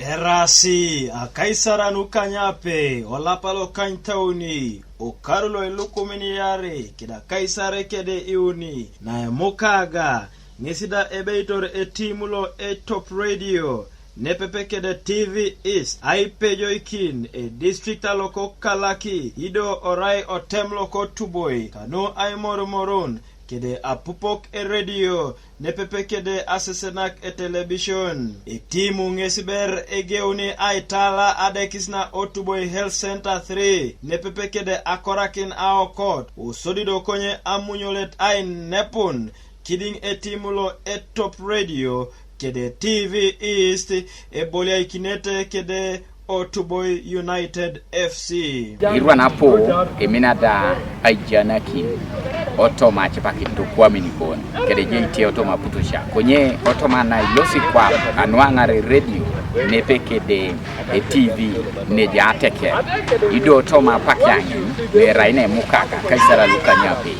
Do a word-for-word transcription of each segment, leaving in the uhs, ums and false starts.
Erasi akaisaran ukanyape olapa lo kanitauni, okaru lo ilukumin iare keda kaisare kede iuni, na emukaga ŋesi da ebeitor etimu lo Etop Radio nepepe kede T V East aipejoikin edistrict aloko Kalaki, ido orai otem loko Tuboi, kanu aimorumorun kede apupok eredio nepepe kede asesenak etelebision. Etimu ŋesi ber egeuni aitala adekis na Otuboi Health Center three nepepe kede akorakin aokot, osodi do konye amunyolet ainepun kidiŋ etimu lo Etop Radio kede T V East eboliaikinete kede Otuboi United F C. Irwan apo emina da aijanakin otoma acipakin tokwamin bon, kede ejeitie otoma aputosia, konye otoma na ilosi kwap anuaŋar eredio nepe kede e T V neja ateker, ido otoma apakiaŋin nuerai na emukaga kaisara lukanyape.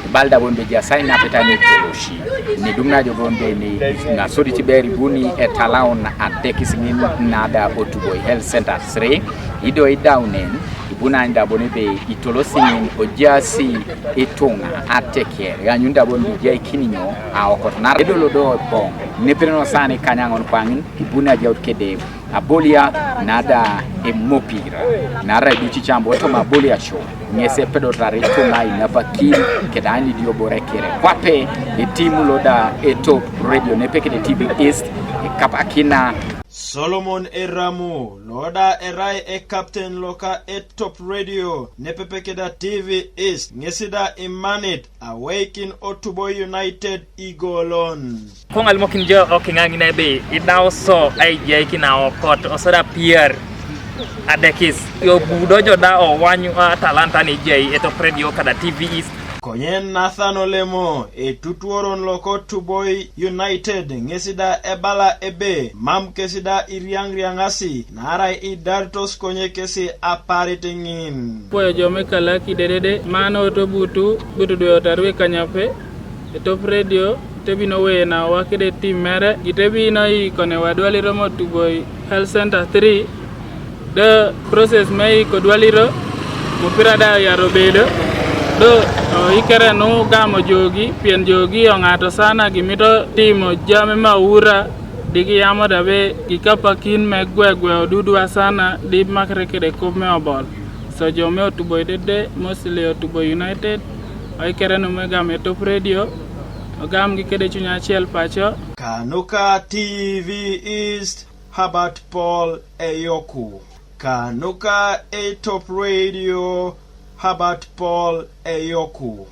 Ibala da bon beja sain apeta nitolosi, nidum najo bon beni nasodit ber ibuni etalaun adekis ŋin nada Otuboi Health Center three, ido idaunen ibuni aany da bon ebe itolosi ŋin ojaasi ituŋa ateker, ianyun da bon bijaikin nyo aokot nara edolo do boŋ. Nepenono sani kanyaŋon kwaŋin ibuni ajaut kede abolia nada emopira, nara iducicambo otoma abolia co ŋes epedotar ituŋa inapakin keda anidiobore kere kwape. Etimu loda Etop Radio nepepe kede T V East ekapakina. Solomon Eramu loda erai ekapten loka Etop Radio nepepe keda T V East ŋesi da imanit aweikin Otuboi United igolon. Koŋ alimokin jo okiŋaŋin ebe idau so aijaikin aokot osodi apiar adekis, yobudo jo da owanyu atalanta nejai Etop Radio kada T V East. Konye Nathan Olemo, etutuoron loko Tuboi United, ŋesi da ebala ebe mam kesi da iriaŋriaŋasi, naarai idaritos konye kesi aparit ŋin. Pwoyo jo mekalaki dedede, mano tobutu, butu dwe otarwe kanyape, Etop Radio, tebino wena wakede tim mere, gitebino i kone wadwaliro mo Tuboi Health Center three, do process me i kodwaliro, mupira da yaro bedo, do o, ikere nu gamo jogi, pien jogi oŋato sana gimito timo jame maura, digi yamo da be gikapakin me gwegwe odudu asana, di makre kede kop me obol. So jo me Otuboi dede, mostly Otuboi United, o ikere nu me gam Etop Radio, ogam gi kede cuny achiel paco. Kanuka T V East, Herbert Paul Eyoku. Kanuka Etop Radio, Herbert Paul Eyoku.